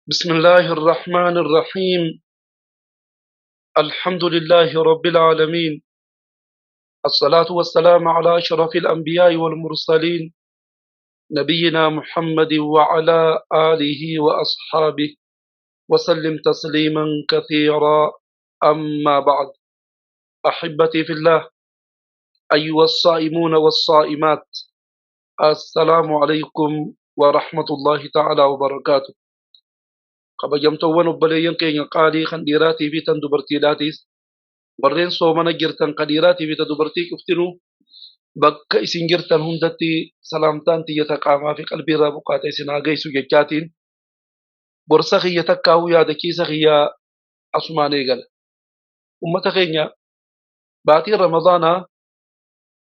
بسم الله الرحمن الرحيم. الحمد لله رب العالمين، الصلاة والسلام على أشرف الأنبياء والمرسلين، نبينا محمد وعلى آله وأصحابه وسلم تسليما كثيرا. أما بعد، أحبتي في الله، أيها الصائمون والصائمات، السلام عليكم ورحمة الله تعالى وبركاته. Kabajamtoowwan obboleeyyan keenya qaalii kan dhiiraatii fi tan dubartiidhaatis, warreen soomana jirtan kan dhiiraatii fi tan dubartii cuftinuu, bakka isin jirtan hundatti salaamtaan tiyyata qaamaa fi qalbii irraa buqqaate isin haa geessu jechaatiin gorsa kiyya takkaahuu yaadachiisa kiyya asumaan eegala. Ummata keenya, baatiin Ramadaanaa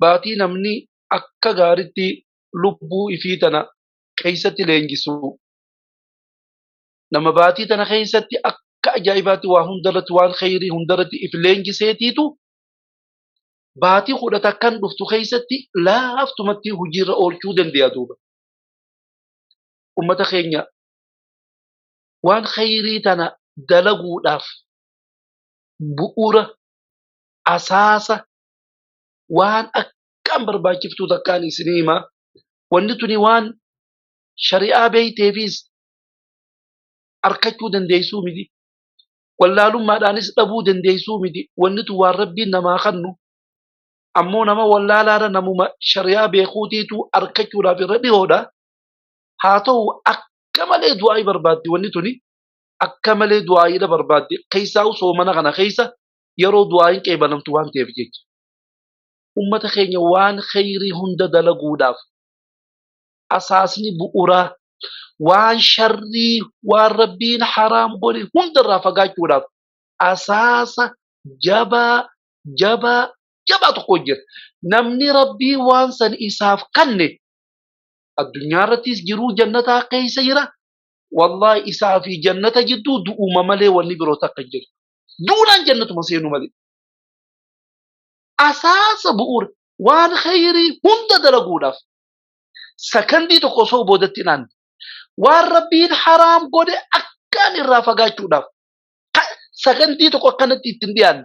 baatii namni akka gaaritti lubbuu ifii tana keessatti leenjisu. Nama baatii tana keessatti akka ajaa'ibaatti waa hundarratti, waan kheyrii hundarratti if leenjiseetiitu baatii 10 takkan dhuftu keessatti laaftumatti hojiirra oolchuu danda'a duuba. Ummata keenya, waan kheyrii tana dalaguudhaaf bu'uura asaasa waan akkaan barbaachiftuu takkaan isinii himaa. Wanni tuni waan shari'aa beeyteefis arkachuu dandeessuu miti. Wallaalummaadhaanis dhabuu dandeessuu miti. Wanni tun waan Rabbiin namaa kennu. Ammoo nama wallaalaadha namuma shari'aa beekuutiitu arkachuudhaaf irra dhiyoodha. Haa ta'u, akka malee du'aa'ii barbaaddi wanni tuni. Akka malee du'aa'iidha barbaaddi. Keessaa soomana kana keessa yeroo du'aa'iin qeebalamtu waan ta'eef jecha. Ummata keenya, waan kheyrii hunda dalaguudhaaf asaasni bu'uuraa, waan sharrii, waan Rabbiin haraam godhe hundarraa fagaachuudhaaf asaasa jabaa jabaa jabaa tokko jira. Namni Rabbii waan san isaaf kanne addunyaa irrattis jiruu jannataa keessa jira. Wallaahi, isaa fi jannata jidduu du'uma malee wanni biroo takka hin jiru. Duunaan jannatuma seenu malee. Asaasa bu'uura waan kheyrii hunda dalaguudhaaf sakandii tokko osoo boodatti hin aanne, waan Rabbiin haraam godhe akkaan irraa fagaachuudhaaf sakandii tokko akkanatti ittiin dhiyaanne,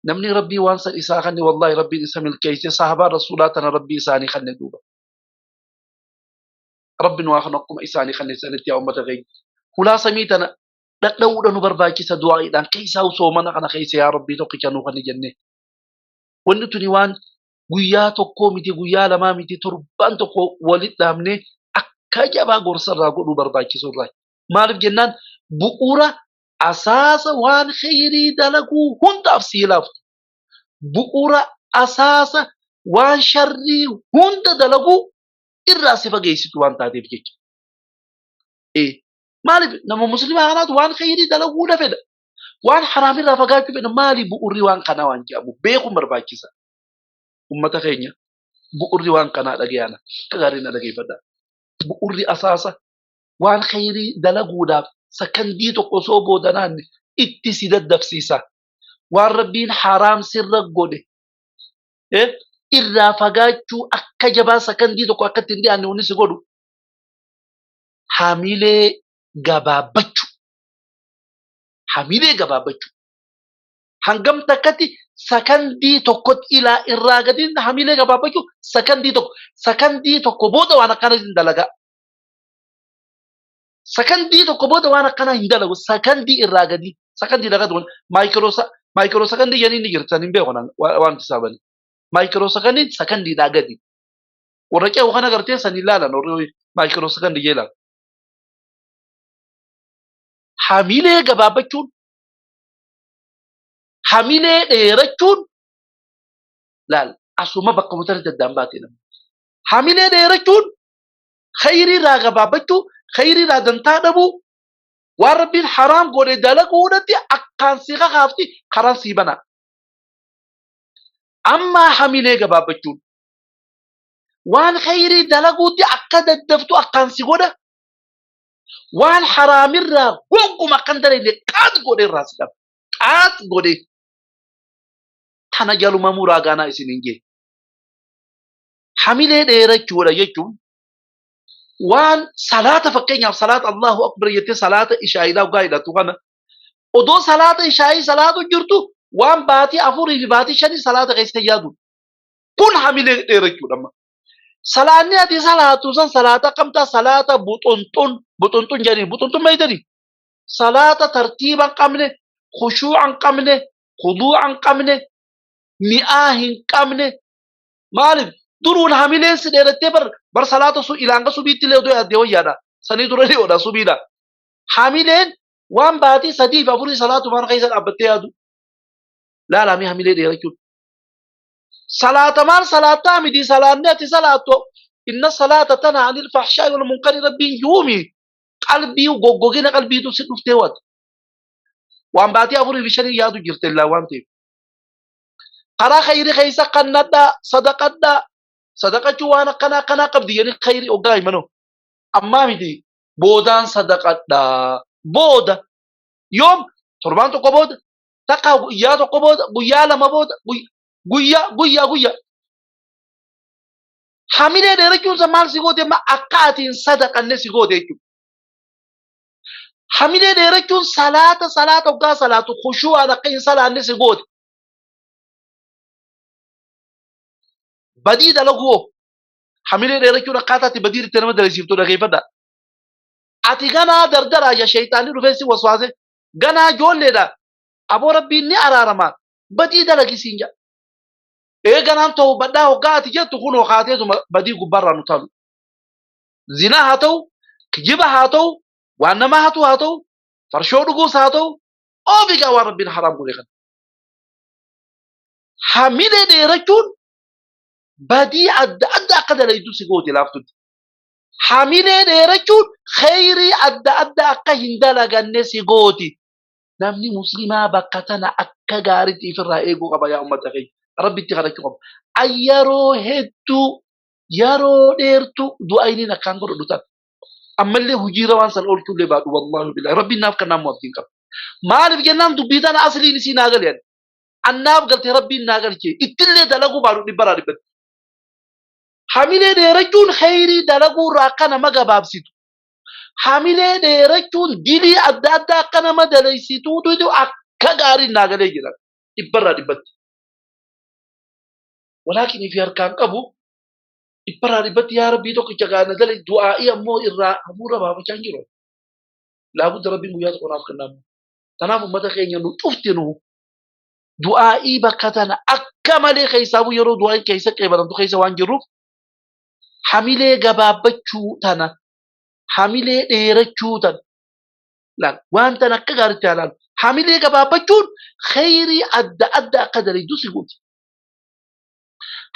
namni Rabbii waan san isaa kanne, wallaahi, Rabbiin isa milkeesse. Sahabaa Rasuulaa tana Rabbii isaanii kanne duuba. Rabbiin waa kana akkuma isaanii kanne sanitti, yaa ummata keenya, hulaa samii tana dhadha'uudha nu barbaachisa du'aa'iidhaan, keessaa soomana kana keessa yaa Rabbii tokkicha nuu kanne jennee. Wanni tuni waan guyyaa tokkoo miti, guyyaa lamaa miti, torbaan tokko walit dhaabnee akka jabaa gorsarraa godhuu barbaachisu irraa. Maaliif jennaan, bu'uura asaasa waan kheyrii dalaguu hundaaf sii laaftu. Bu'uura asaasa waan sharrii hunda dalaguu irraa si fageessitu waan taateef jecha. Maaliif nama muslimaa kanaatu waan kheyrii dalaguu fedha? Waan haraamirraa fagaachuu fedha. Maali bu'uurri waan kanaa waan jedhamu beekuun barbaachisa. Ummata keenya, bu'uurri waan kanaa dhagayaana. Akka gaarii na dhageeffadha. Bu'uurri asaasa waan kheyrii dalaguudhaaf sakandii tokko osoo boodanaan itti si daddafsiisa. Waan Rabbiin haraam sirra godhe irraa fagaachuu akka jabaa sakandii tokko akka ittiin dhiyaanne wanni si godhu hamilee gabaabbachuu. Hamilee gabaabbachuu. Hangam takkatti sakandii tokkotti ilaa irraa gadi hamilee gabaabbachuu, sakandii tokko, sakandii tokko booda waan akkana hin dalagaa. Sakandii tokko booda waan akkanaa hin dalagu, sakandii irraa gadi, sakandii irraa gadi, micro sakandii jedhanii ni jirtu, hin beeku waan isaa bane. Micro sakandiin sakandiidhaa gadi. Warra ce'u kana gartee san ilaalan, warri micro sakandii jedhan. Hamilee gabaabbachuun, hamilee dheerachuun, laal, asuma bakka mutanii daddaan baate namni. Hamilee dheerachuun khayrii irraa gabaabbachuu, khayrii irraa dantaa dhabuu, waan Rabbiin haraam godhe dalaguudhatti akkaan si kakaafti, karaan sii bana. Ammaa hamilee gabaabbachuun waan khayrii dalaguutti akka daddaftu akkaan si godha. Waan haraamirraa gonkumaa akka hin dalagne qaat godhe irraa si dhaba. Qaat godhe tana jaluma muraa gaanaa isiniin jee. Hamilee dheerachuudha jechuun Waan salaata, fakkeenyaaf salaata Allahu akbar jettee salaata ishaa'iidhaa hoggaa hidhattu kana, odoo salaata ishaa'ii salaatu jirtu waan baatii 4 fi baatii 5 salaata keessa yaadu. Kun hamilee dheerachuudha amma. Salaanni ati salaattu san salaata akkamtaa? Salaata buxunxun buxunxun jedhanii, buxunxun beeytanii, salaata tartiiba hin qabne, khushuu'a hin qabne, khuduu'a hin qabne, mi'aa hin qabne. Maaliif? Duruun hamileen si dheerattee bar bar salaata sun ilaanga subiitti illee odoo yaaddee wayyaadha. Sanii dura dhiyoodha subiidha. Hamileen waan baatii 3 fi 4 salaatumaan keessa dhaabbattee yaadu. Laalaa mee hamilee dheerachuun. Salaata maal salaataa miti, salaanni ati salaattu inna salaata tana anil fahshaa'i wal munkari rabbiin juumi, qalbii goggogina qalbiitu si dhuftee waati. Waan baatii 4 fi 5 yaadu jirte illaa waan ta'eef. Karaa khayri keessa kannadhaa, sadaqadhaa, sadaqachuu waan akkanaa akkanaa qabdi jedhanii khayri hoggaa himanoo. Ammaa miti, boodaan sadaqadhaa, booda yoom? Torbaan tokko booda, takka guyyaa tokko booda, guyyaa 2 booda, guyyaa guyyaa guyyaa. Hamilee dheerachuun san maal si goote amma? Akka ati hin sadaqanne si goote jechuudha. Hamilee dheerachuun salaata salaata hoggaa salaatu khushuu'aan akka hin salaanne si goote. Badii dalaguu hoo? Hamilee dheerachuun akkaataa itti badii itti nama dalagsiiftu dhageeffadha. Ati ganaa dardaraa ya sheeyxaanni dhufee si waswaase, ganaa ijoolleedha, aboo rabbiin ni araarama, badii dalagi siin jedha. Ee, ganaan tawbadhaa hoggaa ati jettu kunoo kaateetuma badii gubbaarraa nu talu. Zinaa haa ta'u, kijiba haa ta'u, waan namaa hatu haa ta'u, farshoo dhuguus haa ta'u, oofigaa waan rabbiin haraam godhe kana. Hamilee dheerachuun badii adda adda akka dalaydu si goote laaftutti. Hamilee dheerachuun kheyrii adda adda akka hin dalaganne si gooti. Namni muslimaa bakka tana akka gaariitti ifirraa eeguu qaba, yaa ummata keenya. Rabbitti kadhachuu qaba. An yeroo hedduu, yeroo dheertuu du'aayiniin akkaan godhadhu tana. Ammallee hojiirra waan san oolchuullee baadhu, wallaahi billahi rabbiin naaf kennaa immoo abdiin qaba. Maaliif jennaan, dubbii tana asliin isii naa gale. Annaaf galte, rabbiin naa galche, ittillee dalaguu baadhu dhibbarraa dhibbatti. Hamilee dheerachuun kheyrii dalaguu irraa akka nama gabaabsitu. Hamilee dheerachuun dilii adda addaa akka nama dalaysituutu akka gaariin naa galee jira. Dhibbarraa dhibbatti. Walaakin fi harkaan qabu dhibbarraa dhibbatti, yaa rabbii tokkicha gaana dale, du'aa'ii ammoo irraa hafuura baafachaa hin jiru. Laabudda rabbiin guyyaa tokko naaf kennaa. Kanaaf uummata keenya nu cufti nu du'aa'ii bakka tana akka malee keessaafuu yeroo du'aa'iin keessa qeebalamtu keessa waan jirruuf, hamilee gabaabbachuu tana, hamilee dheerachuu tana laal, waan tana akka gaariitti haa laalu. Hamilee gabaabbachuun kheyrii adda adda akka dalaydu si gooti.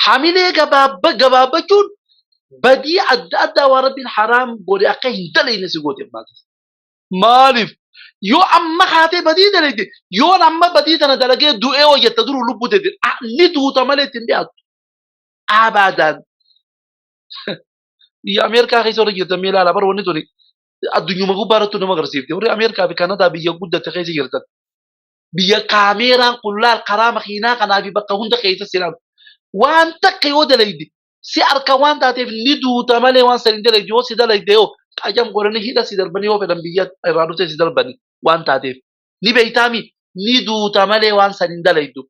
Hamilee gabaabbachuun badii adda addaa waan rabbiin haraam godhe akka hin dalayne si gooti. Maaliif? Yoo amma kaatee badii dalayde, yoon amma badii tana dalagee du'ee hojjetta, duruu lubbuu teeti ni duuta malee ittiin dhiyaattu. Abaadaan. Biyya Ameerikaa keessa warri jirtan mee ilaala bara, wanni tuni addunyuma gubbaa irratti nama agarsiifte. Warri Ameerikaa fi Kanadaa biyya guddatte keessa jirtan. Biyya kaameeraan kun laal karaa makiinaa kanaa fi bakka hunda keessa si ilaalu. Waan takka yoo dalayde si harka waan taateef ni duuta malee waan san hin dalaydu. Yoo si dalayde yoo qajam godhanii hidha si darbanii, yoo fedhan biyya irraa dhuftee si darbanii waan taateef. Ni beeytaami, ni duuta malee waan san hin dalaydu.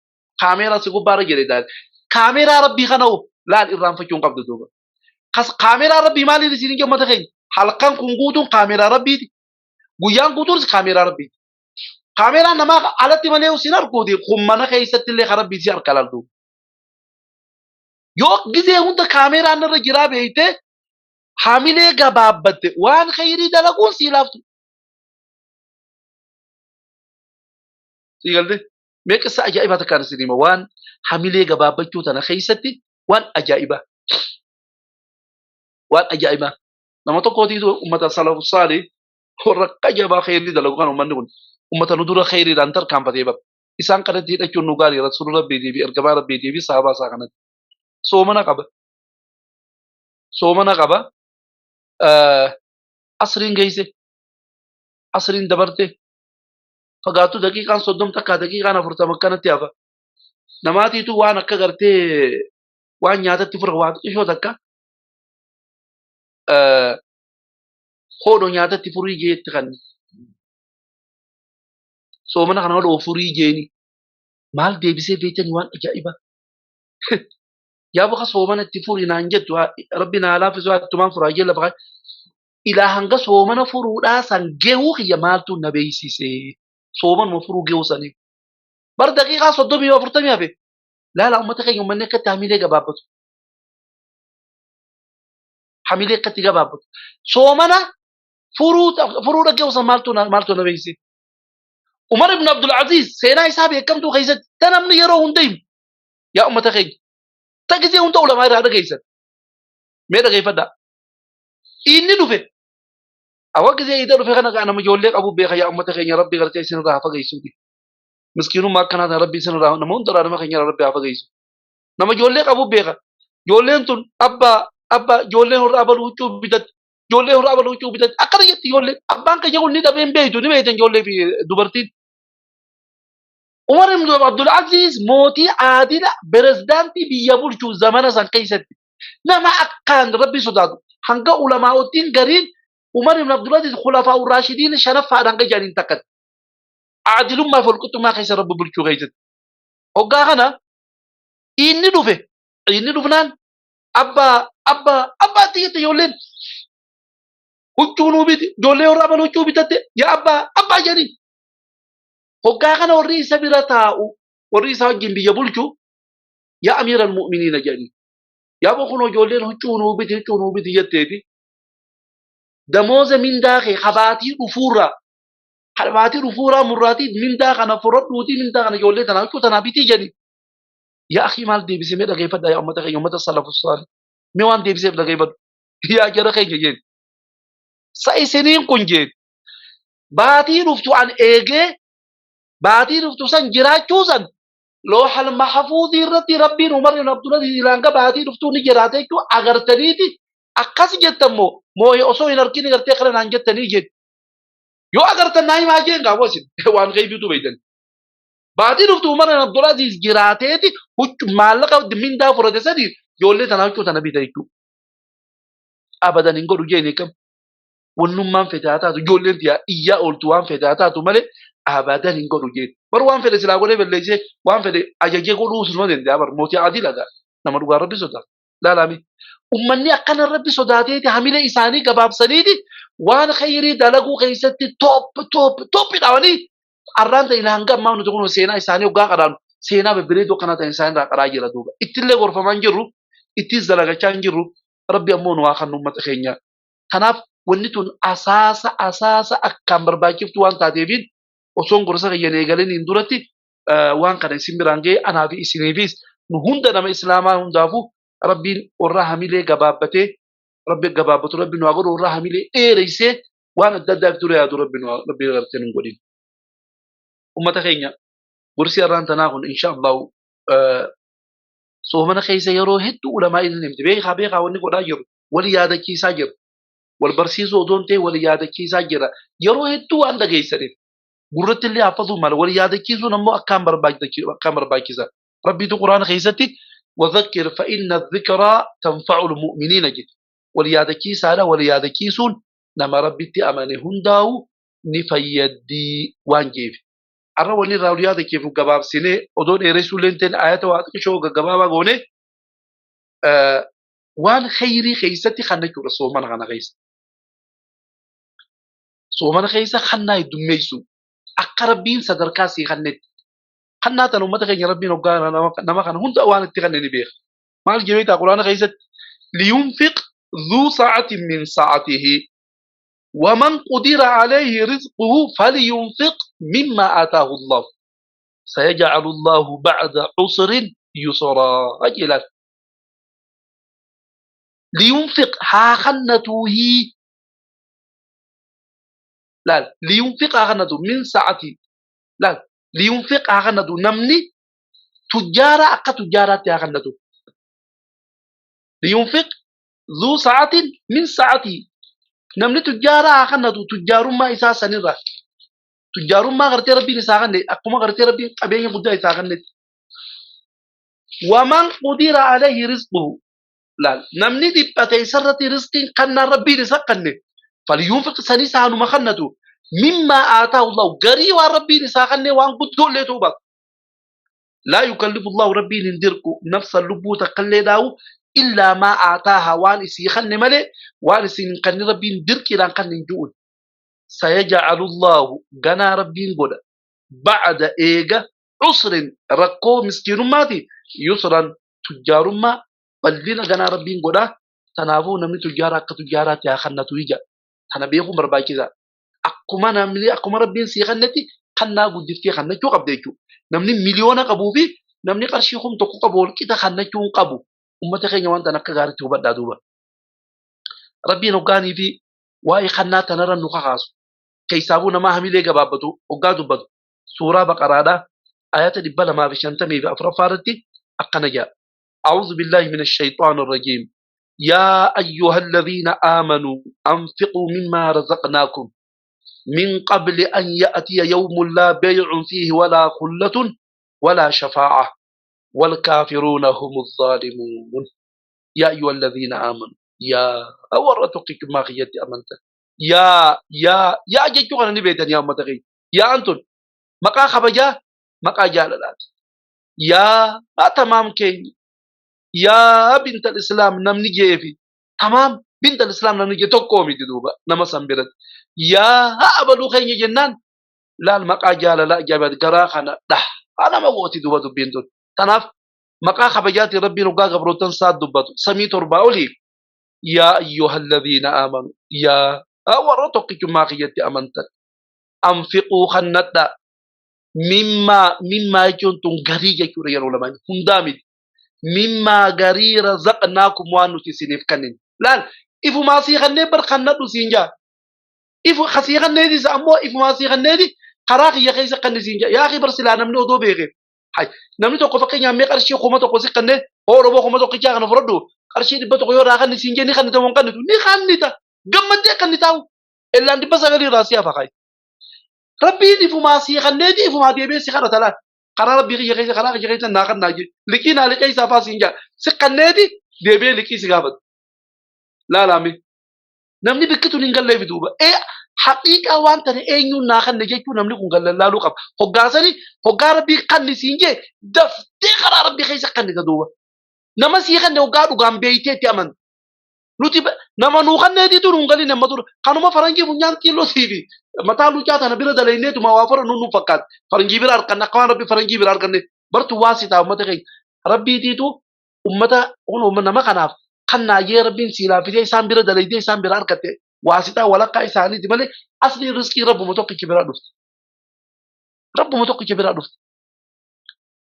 Kaameeraa si gubbaarra jedhe daal. Kaameeraa rabbii kana hoo laal, irraanfachuu hin qabdu duuba. Kas kaameeraa rabbii maaliin isin hin ummata keenya? Halkan kun guutuun kaameeraa rabbiiti. Guyyaan guutuunis kaameeraa rabbiiti. Kaameeraan namaa alatti malee isin arguuti, kun mana keessatti illee kan rabbii si harka laaltu. Yoo gizee hunda kaameeraan irra jiraa beeyte, hamilee gabaabbatte waan kheyrii dalaguun sii laaftu. Sii galte? Mee qissa ajaa'ibaa takkaan isin hima, waan hamilee gabaabbachuu tana keessatti waan ajaa'ibaa. Waan ajaa'ibaa. Nama tokkootiitu ummata salafu saalih, warra akka jabaa kheyrii dalagu kan ummanni kun ummata nu dura kheyriidhaan tarkaanfatee bara. Isaan kanatti hidhachuun nu gaarii, rasuula rabbiitii fi ergamaa rabbiitii fi sahabaa isaa kanatti. Soomana qaba. Soomana qaba. Asriin geesse. Asriin dabarte. Fagaattu daqiiqaan 30 takkaa daqiiqaan 40 akkanatti hafa. Namaatiitu waan akka gartee waan nyaatatti fura, waan xiqqishoo takka. Hoodho nyaatatti furii jeetti kanne. Soomana kana hodhoo furii jeeni. Maal deebisee beektanii waan ajaa'ibaa. Yaa boka soomana itti furii naan jettu rabbi naa laaffisu attumaan furaa jee lafa ilaa hanga soomana furuudhaa san gehuu kiyya maaltu na beeksise. Soomanuma furuu gehuu saniif. Bar daqiiqaa 30 40 hafe. Laala uummata keenya uummanni akkatti hamilee gabaabbatu. Hamilee akkatti gabaabbatu. Soomana furuu furuu dhaggeessu san maaltu na beeksise. Umar ibn Abdul Aziz seenaa isaa beekamtuu keessatti ta namni yeroo hunda himu yaa uummata keenya ta gisee hunda ulamaa irraa dhageessan mee dhageeffadhaa. Inni dhufe awa gisee ida dhufe kana nama ijoollee qabu beeka yaa uummata keenya rabbi gartee isin irraa haa fageessuuti. Miskiinummaa akkanaa tana rabbi isin irraa nama hundarraa nama keenya irraa rabbi haa fageessu. Nama ijoollee qabu beeka. Ijoolleen tun abbaa abbaa ijoolleen warra abaluu huccuu bitatti ijoollee warra abaluu huccuu bitatti akkana jetti ijoolleen abbaan keenya kun ni dhabee hin beektu ni beektan ijoollee fi dubartiin. Umar ibn Abdul Aziz mootii aadila pirezidaantii biyya bulchu zamana san keessatti nama akkaan rabbi sodaatu hanga ulamaa'ottiin gariin Umar ibn Abdul Aziz khulafaa raashidiin shanaffaadhaan hanga jedhaniin takkatti. Aadilummaa fi walqixxummaa keessa rabbi bulchuu keessatti. Hoggaa kana inni dhufe inni dhufnaan abbaa abbaa abbaatti jette ijoolleen huccuu nuu biti ijoollee warra abaluu huccuu bitatte yaa abbaa abbaa jedhanii. Hoggaa kana warri isa bira taa'u warri isaa wajjin biyya bulchu yaa amiira almu'miniina jedhanii. Yaa boo kunoo ijoolleen huccuu nuu biti huccuu nuu biti jetteeti. Damooza mindaa kee kabaatii dhufuurraa kabaatii dhufuurraa murraatii mindaa kana fudhadhuutii mindaa kana ijoollee tanaa huccuu tanaa bitii jedhanii. Yaa akhii maal deebisee mee dhageeffadhaa yaa ummata keenya ummata salafu saalih. Mee waan deebiseef dhageeffadhu. Yaa jara keenya jeen. Sa isiniin kun jeen. Baatii dhuftu an eegee baatii dhuftu san jiraachuu san loohal mahfuuzii irratti rabbiin Umar ibn Abdulaziz ilaanga baatii dhuftuu ni jiraata jechuu agartaniiti akkas jettan moo moohe osoo hin argin gartee kana naan jettanii jeen. Yoo agartan naa himaa jeen gaafa isin waan gaybiitu beeytan. Baatii dhuftu Umar ibn Abdulaziz jiraateeti huccu maallaqa mindaa fudhate sanii ijoollee tanaa huccuu tana bita jechuudha. Abadan hin godhu jeen kam. Wannummaan fete haa taatu ijoolleen tiyaa iyyaa ooltu waan fete haa taatu malee abadan hin godhu jeen. Bar waan fedhe silaa godhee balleessee waan fedhe ajajee godhuu sinuma danda'a bar mootii adila gaa nama dhugaa rabbi sodaatu. Laalame ummanni akkana rabbi sodaateeti hamilee isaanii gabaabsaniiti waan khayrii dalaguu keessatti top top top dhaawanii arraan ta'in hanga ammaa nuti kun seenaa isaanii hoggaa qaraanu seenaa babbareedoo akkanaa ta'in isaanii irraa qaraa jira duuba. Ittillee gorfamaa hin jirru ittis dalagachaa hin jirru rabbi ammoo nu haa kennu uummata keenya. Kanaaf wanni tun asaasa asaasa akkaan barbaachiftuu waan taateefiin osoon gorsa kiyyan eegaliniin duratti waan kana isin biraan ga'e anaa fi isiniifis nu hunda nama islaamaa hundaafuu rabbiin warra hamilee gabaabbatee rabbi gabaabbatu rabbi nu haa godhu warra hamilee dheereysee waan adda addaaf dura yaadu rabbi nu rabbi gartee nu godhin. Ummata keenya gorsi har'aan tanaa kun insha Allahu soomana keessa yeroo hedduu ulamaa inni himti beekaa beekaa wanni godhaa jiru wal yaadachiisaa jiru wal barsiisuu odoo hin ta'in wal yaadachiisaa jira yeroo hedduu waan dhageessaniif gurratti illee haffazuu mala wal yaadachiisuun ammoo akkaan akkaan barbaachisa rabbiitu quraana keessatti wadhakkir fa inna dhikraa tanfa'u lmu'miniina jedhe wal yaadachiisaadha wal yaadachiisuun nama rabbitti amane hundaa'u ni fayyaddi waan jeef arra wanni irraa wal yaadachiifnu gabaabsinee odoo dheeressuu illee hin ta'in ayata waa xiqqishoo gaggabaabaa goone waan khayrii keessatti kan jechuudha soomana kana keessa. Soomana keessa kannaa heddummeessu akka rabbiin sadarkaa sii kannetti. Kannaa tana uummata keenya rabbiin hoggaa nama kana hunda waan itti kanne ni beeka. Maal jedhee taa quraana keessatti liyunfiq dhuu sa'atin min sa'atihi waman qudira alayhi rizquhu falyunfiq mimma ataahu Allah sayaj'alu Allahu ba'da usrin yusraa jedhaan. Liyunfiq haa kannatuuhii laal liyunfiq haa kannatu min sa'ati laal liyunfiq haa kannatu namni tujjaara akka tujjaaraatti haa kannatu liyunfiq zuu sa'atin min sa'ati namni tujjaara haa kannatu tujjaarummaa isaa sanirraa tujjaarummaa gartee rabbiin isaa kanne akkuma gartee rabbiin qabeenya guddaa isaa kannetti waman qudira alayhi rizquhu laal namni dhiphate isarratti rizqiin kannaan rabbiin isa kanne. Falyunfiq sanis haanuma kannatu mimmaa aataahu Allahu garii waan Rabbiin isaa kannee waan guddoo illee ta'uu baatu. Laa yukallifu Allahu Rabbiin hin dirqu nafsan lubbuu takkallee dhaawu illaa maa aataaha waan isii kanne malee waan isin hin kanne Rabbiin dirqiidhaan kanne hin ju'un. Sayaja'alu Allahu ganaa Rabbiin godha ba'da eega cusrin rakkoo miskiinummaati yusran tujjaarummaa bal'ina ganaa Rabbiin godha. Tanaafuu namni tujjaara akka tujjaaraatti haa kannatu ija. Tana beekuun barbaachisaa. Akkuma namni akkuma Rabbiin sii kannetti kannaa guddiftee kannachuu qabda jechuudha. Namni miliyoona qabuu fi namni qarshii 1000 qabu wal qixa kannachuu hin qabu. Uummata keenya waan tan akka gaariitti hubadhaa duuba. Rabbiin hoggaanii fi waa'ee kannaa tanarra nu kakaasu. Keessaafuu nama hamilee gabaabbatu hoggaa dubbatu. Suuraa Baqaraadhaa ayata 254ffaa irratti akkana jedha. أعوذ بالله من الشيطان الرجيم. يا أيها الذين آمنوا أنفقوا مما رزقناكم من قبل أن يأتي يوم لا بيع فيه ولا خلة ولا شفاعة والكافرون هم الظالمون. يا أيها الذين آمنوا يا أورتك ما خيتي أمنت يا يا يا جيتو أنا نبيتني يا أمتغي يا أنتم مقا خبجا مقا جالالات يا تمام كيني يا بنت الإسلام نمني جيفي تمام بنت الإسلام نمني جي تقومي تدوبا نما سنبرت يا أبلو خيني جنان لا المقا جال لا جابت قراخنا ده أنا ما قوتي دوبا دبين دول تناف مقا خبجاتي ربي نقا قبروتن ساد دوبا سمي ترباولي يا أيها الذين آمنوا يا أورتك ما خيتي أمنت أنفقوا خندا مما يجنتم غريجة كوريا العلماء هندامي مما غري رزقناكم وانو تسينيف كنين لا إفو ما سيغني بر خندو سينجا إفو خسيغني دي سأمو إفو ما سيغني دي قراغي يا خيسا قني سينجا يا أخي برسلا نمني ودو بيغي حي نمني تو قفقين يا مي قرشي خوما تو قسي قني هو ربو خوما تو قيا غن فردو قرشي دي بتو يورا غني سينجا ني خني تو مون قني ني خني تا گمدي قني تاو إلا عندي بس غري راسي أفخاي ربي إفو ما سيغني دي إفو ما دي بي سيغني تلا قرار ربي غي غي قرار غي غي ناقد ناجي لكي نالك اي صفا سينجا سقنادي ديبي لكي سغابت لا لا مي نمني بكتو نينغال لي دوبا اي حقيقه وان تن اينو ناخن نجيتو نمني كون غال لا لو قب هوغاسني هوغا ربي قني سينجي دفتي قرار ربي غي سقني دوبا نما سيغن هوغا دوغام بيتي تي امن نوتي نما نوخن ندي تو نغالي نما دور كانوا فرنجي بنيان كيلو سيبي متى لوجات أنا بيرة دليني تو ما وافر نونو فقط فرنجي بير أركنا كمان ربي فرنجي بير أركنا برتو واسطة أمته كي ربي تيتو أمته أنو من ما كناف كنا يا ربي سيلا في دي سام بيرة دليني سام بير أركته واسطة ولا كاي سالي تبلي أصلي رزقي رب متوقع كبير أدوس رب متوقع كبير أدوس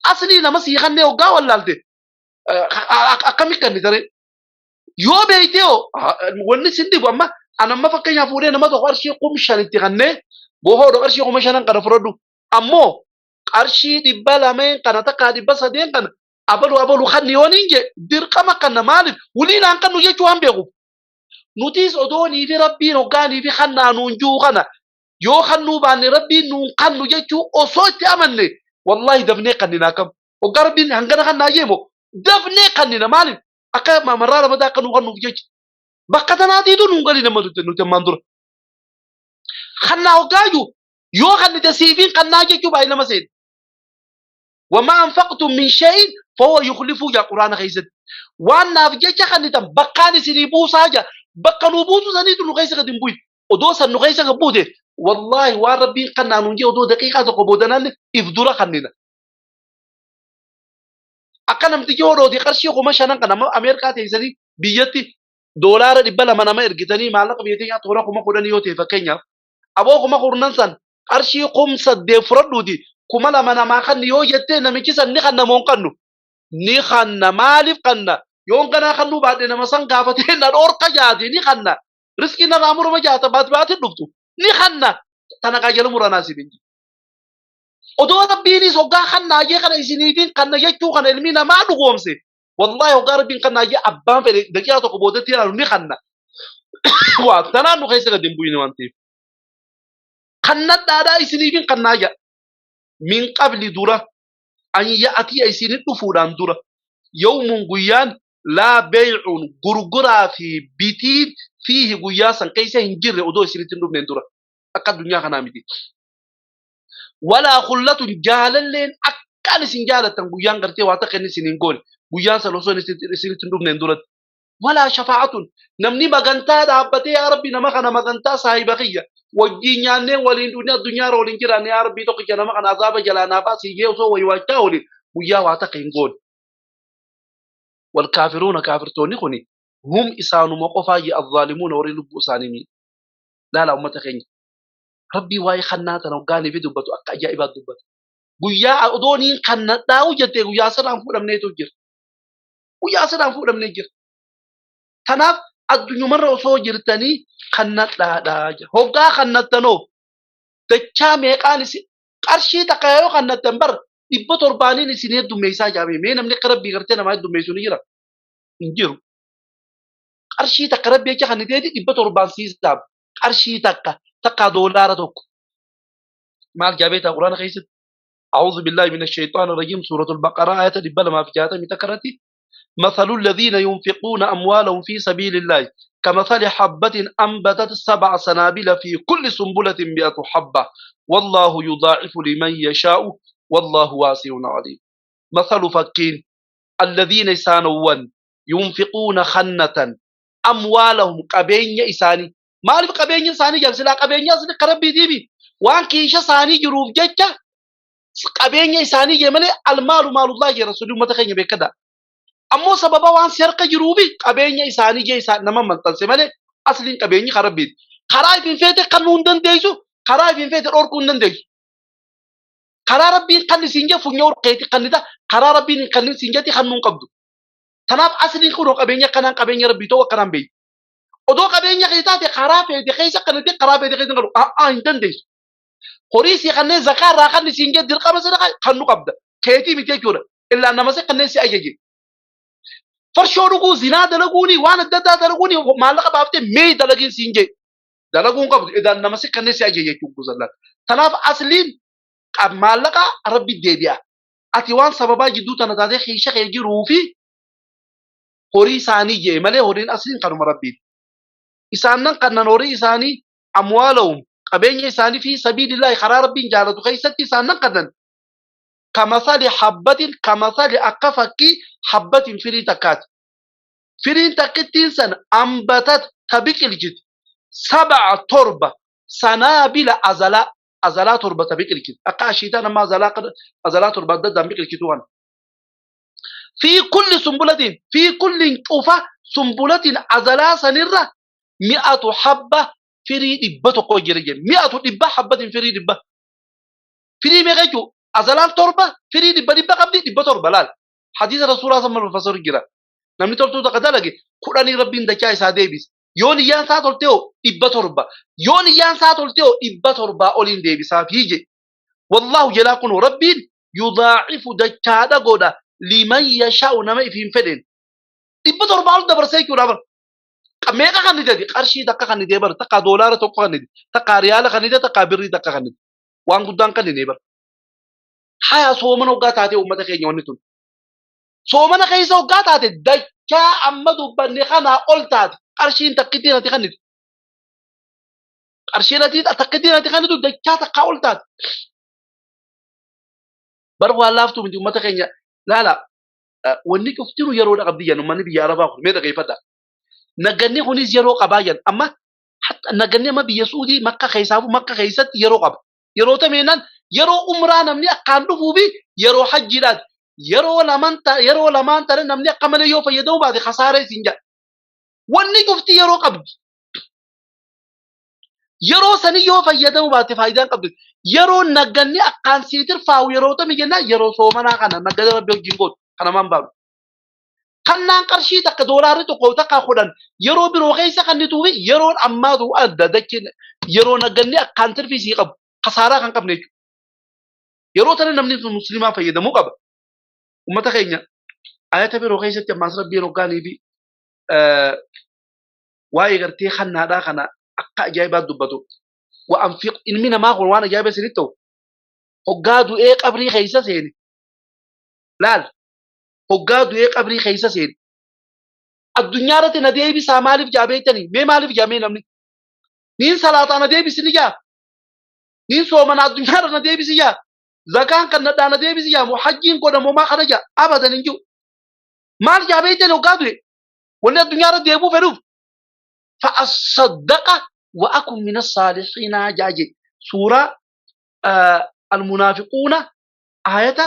أصلي لما سيغني وقا ولا لده أكمل كني ترى يو بيتيو وني سندي وأما أنا ما فكر يا فوري أنا ما تقول شيء قوم شان تغني بوهو دو قرشي قوم شان قد فردو أمو قرشي دبلا مين قد تقع دبا سدين قد أبلو أبلو خدني ونينجي درقة ما قنا مالف ولينا أن قنو يجو هم بيغو نوتيس أدوني في ربي نوغاني في خنا نونجو خنا يو خنو باني ربي نون قنو يجو أصوت أمني والله دفني قننا كم وقربي هنغنا خنا يمو دفني قننا مالف أكا ما مرارة بدا قنو خنو يجو بقتنا ديدو نونغالي نما نتماندور خنا وقايو يو خني تسيفين خنا جيتو باي لما سيد وما أنفقتم من شيء فهو يخلفه يا قرآن خيزت وانا في جيتش خني تم بقاني سيني ساجا بقانو بوسو سني تو نغيس قدم بوي ودوسا نغيس قبوده والله وربي قنا نونجي ودو دقيقة تقبودنا إفدورا خنينا أكنم تيجي دي قرشي وما شنن قنا أمريكا تيسني بيتي دولار dhibba lama nama ergitanii maallaqa biyya keenyaa toora 10,000 yoo ta'e fakkeenyaaf aboo 10,000 san qarshii 8,000 fudhadhuuti 2,000 namaa kanni yoo jettee namichi san ni kanna moo hin kannu ni kanna maaliif kanna yoon kanaa kannuu baadhe nama san gaafatee na dhoorka jaati ni kanna riskii narraa murama jaata baati baati dhuftu ni kanna tana qajeelu muranaa si binji odoo rabbiinis hoggaa kannaa jee kana isiniitiin kanna jechuu kana ilmi namaa dhugoomse والله وقارب بين قنا جاء أبان في دقيقة تقبضتي أنا نخنا واتنا نخيس قديم بوين وانتي قنا دادا إسني بين قنا جاء من قبل دورة أن يأتي إسني تفوران دورة يوم قيان لا بيع غرغرة في بيتين Fiihi guyyaa san keessa hin jirre odoo isinitti hin dhufneen dura. Akka addunyaa kanaa miti. Walaa khullatun jaalalleen akkaan isin jaalattan guyyaan gartee waa takka inni isin hin goone guyyaan san osoo isinitti hin dhufneen duratti. Walaa shafaa'atun namni magantaa dhaabbatee yaa Rabbi nama kana magantaa saahiba kiyya wajjiin nyaannee waliin dhugnee addunyaarra waliin jiraanne yaa Rabbii tokkicha nama kana azaaba jalaa naa baasii jee osoo waywaachaa waliin guyyaa waa takka hin goone. Wal kaafiruuna kaafirtoonni kuni hum isaanuma qofaa je azzaalimuuna warri lubbuu isaanii miidhe. Laala ummata keenya. Rabbii waa'ee kannaa tana hoggaanii fi dubbatu akka ajaa'ibaa dubbata. Guyyaa odooniin kannadhaa'u jettee guyyaa sirraan fuudhamneetu jira. Guyyaa sirraan fuudhamnee jira. Kanaaf addunyumarra osoo jirtanii kannadhaadhaa jira. Hoggaa kannattanoo dachaa meeqaan isin qarshii takka yoo kannattan bar 700n isin heddummeessaa jaame. Mee namni akka Rabbii gartee namaa heddummeessu ni jira? Hin jiru. Qarshii takka Rabbi jecha kanniteeti 700n siisaaba. Qarshii takka takkaa doolaara tokko. Maal jaa beektaa Quraana keessatti? أعوذ بالله من الشيطان الرجيم. سورة البقرة آية 261 irratti: مثل الذين ينفقون أموالهم في سبيل الله كمثل حبة أنبتت سبع سنابل في كل سنبلة 100 حبة والله يضاعف لمن يشاء والله واسع عليم. مثل fakkiin الذين isaanowwan ينفقون khannatan أموالهم qabeenya isaanii. Maaliif qabeenya isaanii jedhan? Silaa qabeenya asli karabbii diibi waan kiisha isaanii jiruuf jecha qabeenya isaanii jee malee المال مال الله jee rasuulli. Ummata keenya beekadha. Ammoo sababa waan si harka jiruufi qabeenya isaanii jee isaan nama maxxanse malee asliin qabeenyi karabbiiti. Karaa ifin feete kannuu hin dandeessu, karaa ifin feete dhorkuu hin dandeessu. Karaa Rabbiin kan isin jee funyoo keeti kannita, karaa Rabbiin hin kannin siin jetti kannuu hin qabdu. Kanaaf asliin kunoo qabeenya akkanaan qabeenya Rabbii ta'uu akkanaan beeku. Odoo qabeenya kee taate karaa feete keessa kanatti karaa feete keessa hin qabu. A'aa, hin dandeessu. Horii si kanneen zakaa irraa kan siin jee dirqama sadaqa kannu qabda. Keetii miti jechuudha. Illaa nama si kanneen si ajaje. Farshoo dhuguu, zinaa dalaguuni, waan adda addaa dalaguuni maallaqa baaftee mee dalagiin siin jee. Dalaguun qabdu idaan nama si kanneen si ajaje jechuudha guzallaan. Kanaaf asliin maallaqa Rabbi deebi'a. Ati waan sababaa jidduu tana taatee keessa kee jiruu fi horii isaanii jee malee horiin asliin kanuma Rabbiiti. Isaan kannan horii isaanii أموالهم qabeenya isaanii في سبيل الله karaa Rabbiin jaalatu keessatti isaan kannan كمثل حبة كمثل akka fakkii حبة firii takkaati. Firiin takkittiin san أنبتت ta biqilchiti سبع torba سنابل azalaa azalaa torba ta biqilchiti akka ashiitaa nama azalaa azalaa torba adda addaan biqilchitu kana. في كل سنبلة في كل cufa سنبلة azalaa sanirra مائة حبة firii 100 jira jedhe. مائة dhibba حبة firii dhibba firii meeqa jechuu? Azalaan torba firii dhibba dhibba qabdi, 700. Laal, hadiisa rasuulaa sama fasaru jira. Namni toltuu takka dalage 10 Rabbiin dachaa isaa deebisa. Yoo niyyaan isaa tolte hoo 700, yoo niyyaan isaa tolte hoo 700 oliin deebisaa fi je. والله jalaa kun Rabbiin يضاعف dachaadha godha لمن يشاء nama ifiin fedhen. 700 ol dabarsee jechuudha bara. Meeqa kan nitati? Qarshii takka kan nitee bara, takka doolaara tokko kan nite, takka riyaala kan nite, takka birrii takka kan nite, waan guddaan kan nite bara. Haya, soomana hoggaa taatee uummata keenya, wanni tun soomana keessa hoggaa taate dachaa amma dubbanne kanaa ol taate. Qarshiin takkittiin ati kan nite, qarshiin ati takkittiin ati kan nitu dachaa takkaa ol taate bar. Waan laaftuu miti, uummata keenya. Laala, wanni cuftinu yeroodha qabdi jedhan uummanni biyya Arabaa kun. Mee dhageeffadha. Nagganni kunis yeroo qabaa jedhan. Amma hatta nagganni amma biyya Suudii Makka keessaafu Makka keessatti yeroo qaba. Yeroo tameenaan yeroo umraa namni akkaan dhufuu fi yeroo hajjiidhaati. Yeroo lamaan tana namni akka malee yoo fayyadamu baate kasaara isin jedha. Wanni cufti yeroo qabdi. Yeroo sani yoo fayyadamu baate faayidaan qabdu. Yeroo nagganni akkaan sii tirfaawu yeroo tami jennaan yeroo soomanaa kana naggada Rabbi wajjin gootu kana maan baanu. Kannaan qarshii takka doolaarri tokko takka 10 yeroo biroo keessa kannituu fi yeroon ammaatu adda dacheen yeroo nagganni akkaan tirfii sii qabu kasaaraa kan qabne jechuudha. Yeroo tana namni musliimaa fayyadamuu qaba. Uummata keenya, ayata biroo keessatti ammaas Rabbiin hoggaanii fi waa'ee gartee kannaadhaa kana akka ajaa'ibaatti dubbatu. وأنفق ilmi namaa kun waan ajaa'iba isinitti ta'u hoggaa du'ee qabrii keessa seene. Laal, hoggaa du'ee qabrii keessa seene. Addunyaa irratti na deebisaa maaliif jaa beektanii? Mee maaliif jaa mee namni? Niin salaataa na deebisi ni jaa. Niin soomana addunyaa irra na deebisi jaa. Zakaan kan nadhaa na deebisi jaa. Moo hajjiin godha moo maa kana jaa. Abadan hin jiru. Maal jaa beektanii hoggaa du'e? Wanni addunyaa irra deebi'uu fedhuuf fa'asaddaqa wa akun mina saalihiinaa jaa jee. Suuraa almunaafiquuna ayata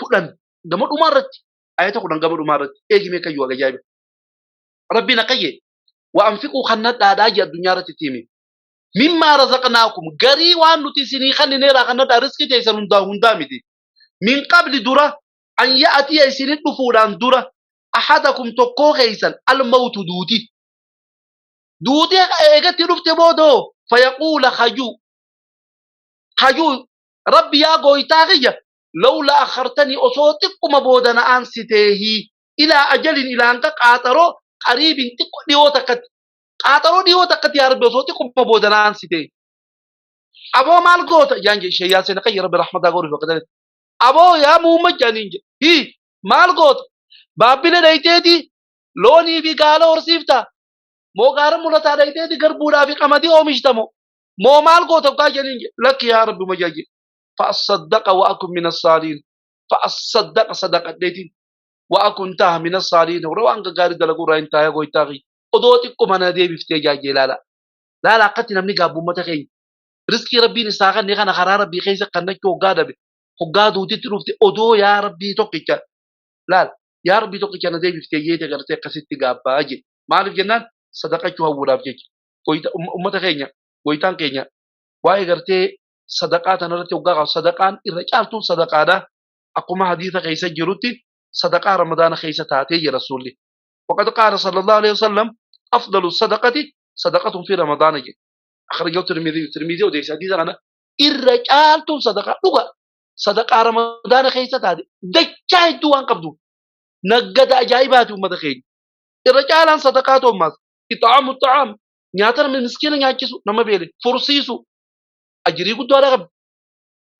10 gama dhumaa irratti ayata 10 gama dhumaa irratti eegimee kayyuu ajaa'iba. Rabbiin akka jee wa anfiquu kannadhaadhaa jee addunyaa irratti itti hime. Mimmaa razaqnaakum garii waan nuti isinii kannineeraa kannadhaa riskii teessan hundaa hundaa miti. Min qabli dura an ya'atiya isinin dhufuudhaan dura ahadakum tokkoo keessan almawtu duuti. Duuti eegatti dhufte boodoo fayaquula hajuu hajuu rabbi yaa gooytaa kiyya lawla akhartanii osoo xiqquma booda na aansiteehii ilaa ajalin ilaa hanga qaaxaroo qariibin xiqqo dhiyoo takkatti qaaxaroo dhiyoo takkatti yaa rabbi osoo xiqquma booda na aansitee aboo maal goota jaan jedhe sheeyyaa seena kayya rabbi rahmataa godhuuf akka ta'etti aboo yaa muhammad jaaniin jedhe hii maal goota baabbile dhayteeti loonii fi gaala horsiifta moo gaara mulataa dhayteeti garbuudhaa fi qamadii oomishta moo moo maal goota kaa jedhaniin jedhe lakki yaa rabbi ma jedhe fa'asaddaqa wa akun min as-saaliin fa'asaddaqa sadaqadheetiin wa akun taha min as-saaliin warra waan gaggaarii dalaguu irraa hin taaya goytaa kiyya odoo xiqquma na deebiftee jaajee laala laala akkatti namni gaabbu ummata keenya riskii rabbiin isaa kanne kana karaa rabbii keessa kannachuu hoggaa dhabe hoggaa duutitti dhufte odoo yaa rabbii tokkicha laal yaa rabbii tokkicha na deebiftee jeete gartee akkasitti gaabbaa jedhe maaliif jennaan sadaqachuu hawwuudhaaf jecha goyta ummata keenya goytaan keenya waa'ee gartee sadaqaa tanarratti hoggaa qabu sadaqaan irra caaltuun sadaqaadha akkuma hadiisa keessa jirutti sadaqaa ramadaana keessa taatee jira rasuulli waqad qaala sallallahu alaihi wasallam afdalu sadaqati sadaqatun fi ramadaana jedhe akhrajahu tirmidhi tirmidhi odeessa hadiisa kana irra caaltuun sadaqaa dhuga sadaqaa ramadaana keessa taate dachaa hedduu waan qabdu naggada ajaa'ibaati ummata keenya irra caalaan sadaqaa toommaas ixaamu xaam nyaata nama miskiina nyaachisu nama beele fursiisu ajrii guddaadha qabdi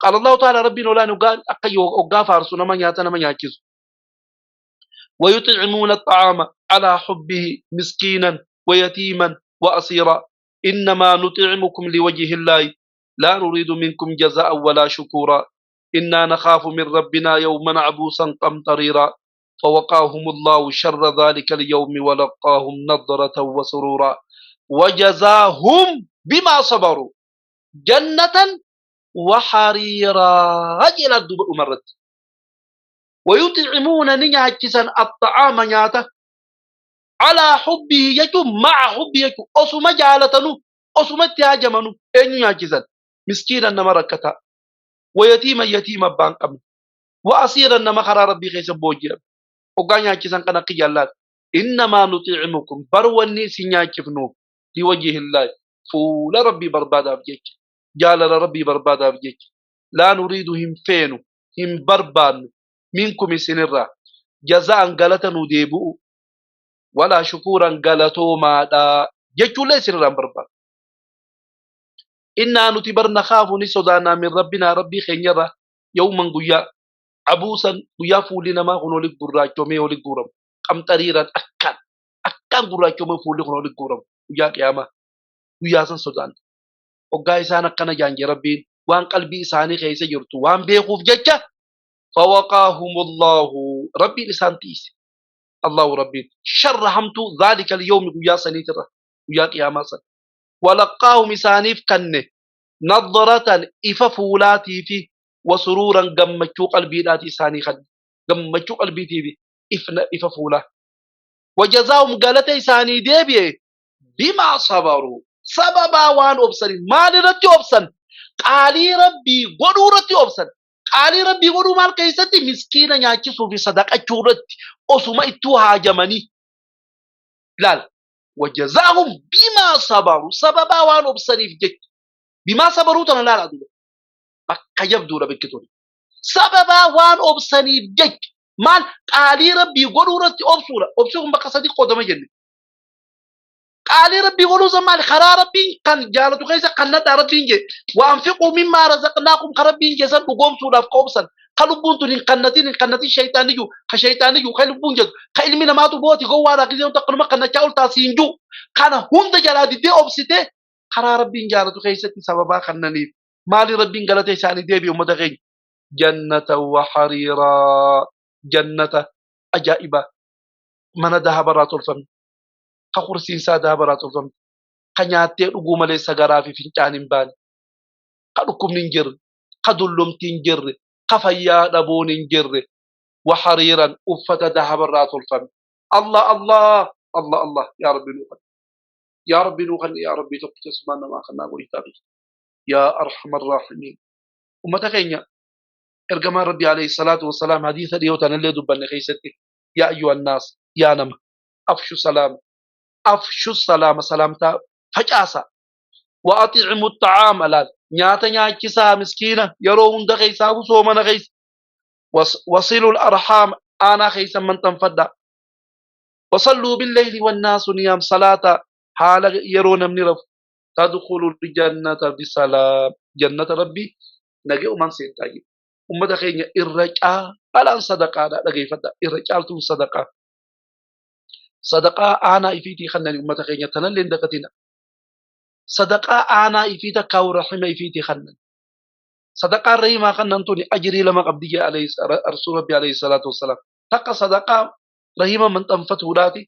qaala allahu ta'ala rabbiin olaan hoggaa akka hoggaa faarsu nama nyaata nama nyaachisu ويطعمون الطعام على حبه مسكينا ويتيما وأسيرا إنما نطعمكم لوجه الله لا نريد منكم جزاء ولا شكورا إنا نخاف من ربنا يوما عبوسا قمطريرا فوقاهم الله شر ذلك اليوم ولقاهم نضرة وسرورا وجزاهم بما صبروا جنة وحريرا إلى الدبء مرت ويطعمون نياتشسا الطعام نياته على حبه يجو مع حبه يجو أسما جالتنو أسما تهاجمنو أن نياتشسا مسكينا نما ركتا ويتيما يتيما بان قبل وأسيرا نما خرا ربي خيس بوجيا وقا نياتشسا كان قيالات إنما نطعمكم بروني سنياتشفنو لوجه الله فول ربي بربادا بجيك جال ربي بربادا بجيك لا نريد هم فينو هم بربان منكم سنرا جزاء غلطة نديبو ولا شكورا غلطو ما دا جيتشو ليس سنرا بربان إنا نتبر نخاف نسودانا من ربنا ربي خينيرا يوما قيا عبوسا قيا فولنا ما غنو لك قراچو مي ولك قرم قمطريرا أكان أكان قراچو مي فولي غنو لك قرم قيا قياما قيا سن سودان وقا إسانا كان جانجي ربي وان قلبي إساني خيسا جرتو وان بيخوف ججا فوقاهم الله ربي لسان تيس الله ربي شر همتو ذلك اليوم قيا سنيترا قيا قياما سن ولقاهم إسانيف كنه نظرة إففولاتي في وسرورا قمتشو قلبي ذاتي إساني خد قمتشو قلبي تي في إففولا وجزاهم قالت إساني ديبي بما صبروا سببا وان أبصر ما لرتي أبصر قالي ربي قدو رتي أبصر قالي ربي قدو مال كيستي مسكينة نياتشسو في صدقة شورتي أسوما إتوها جماني لا وجزاهم بما صبروا سببا وان أبصر في جد بما صبروا تنا لا لا دوبا بكا يبدو ربك توري سببا وان أبصر في جد مال قالي ربي قدو رتي أبصر أبصرهم بقى صديق قدام جنة قال ربي قولوا زمان خرا ربي كان جالتو كيسا قنات ربي جي وانفقوا مما رزقناكم خربي جي سن قوم سودا قوم سن Ka lubbuun tun hin kannatin hin kannatin shayxaanni jiru ka shayxaanni jiru ka lubbuun jedhu ka ilmi namaatu booti gowwaadhaa gisee hunda akkanuma kannachaa ol taasiin jiru kana hunda jalaa diddee obsitee karaa Rabbiin jaalatu keessatti sababaa kannaniif maali Rabbiin galata isaanii deebi'e ummata keenya jannata wa hariiraa jannata ajaa'ibaa mana dahabarraa tolfame ka kursiinsaa dahabarraa tolfame ka nyaattee dhuguu malee sagaraa fi fincaan hin baane ka dhukkubni hin jirre ka dullumti hin jirre ka fayyaa dhabuun hin jirre wa hariiran uffata dahabarraa tolfame. Allah Allah Allah Allah, yaa Rabbi nuu kanni, yaa Rabbi nuu kanni, yaa Rabbi tokkicha sumaan namaa kannaa goytaa kiyya yaa arhamar raahimiin. Ummata keenya, ergamaan Rabbi alayhi salaatu wassalaam hadiisa dhiyoo tanallee dubbanne keessatti, yaa ayyuhan naas, yaa nama, afshu salaama, afshu salaama, salaamtaa facaasa, wa axiimu xa'aama, laal, nyaata nyaachisaa miskiina yeroo hunda keessaa soomana keessa, wasilul arhaam, aanaa keessa maxxanfadha, wasalluu billeyli wannaasu niyaam, salaata haala yeroo namni rafu, tadkhulu jannata bisalaam, jannata Rabbi nagayumaan seentaa jedhu. Ummata keenya, irra caalaan sadaqaadha. Dhageeffadha, irra caaltuun sadaqaa, sadaqaa aanaa ifiitii kannani. Ummata keenya, tanallee hin dagatina. Sadaqaa aanaa ifii takkaa'u rahima ifiitii kannan, sadaqaa rahimaa kannan tuni ajrii lama qabdi jee rasuul Rabbi alayhi salaatu wassalaam. Takka sadaqaa rahima maxxanfatuudhaati,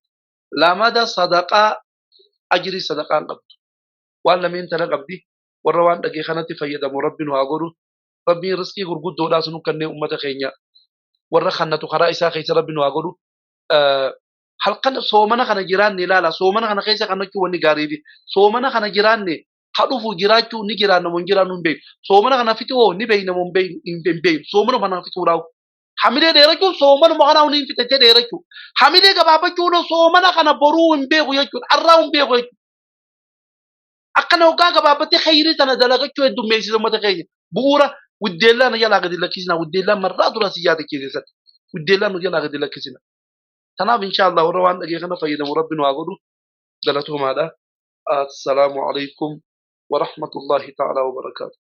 lamada sadaqaa ajrii sadaqaan qabdu. Waan lameen tana qabdi. Warra waan dhagee kanatti fayyadamu Rabbi nu haa godhu. Rabbiin riskii gurguddoodhaas nu kennee ummata keenya warra kannatu karaa isaa keessa Rabbi nu haa godhu. Halkan soomana kana jiraanne, ilaala, soomana kana keessa kannachuu wanni gaarii fi soomana kana jiraanne ka dhufu jiraachuu ni jiraanna moo hin jiraannu hin beeknu. Soomana kana fixuu ni beekna moo hin beeknu hin beeknu. Soomana kana fixuudhaaf hamilee dheerachuun soomanuma kana ni fixachee dheerachuu, hamilee gabaabachuun soomana kana boruu hin beeku jechuudha, arraa hin beeku jechuudha. Akkana hoggaa gabaabattee khayrii tana dalagachuu heddummeessisa. Uummata keenya, bu'uura widdeellaa na jalaa gadi lakkisina. Widdeellaan marraa dura si yaadachiise, widdeellaan nu jalaa gadi lakkisina. Tanaaf insha Allah warra waan dhagee kana fayyadamu Rabbi nu haa godhu. Galatoomaadha. Assalaamu alaykum wa rahmatullahi ta'ala wa barakaatu.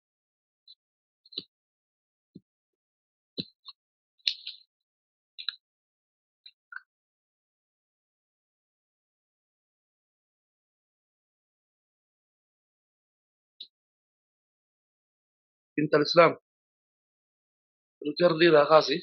Intal Islam rikardiidhaa kaasi.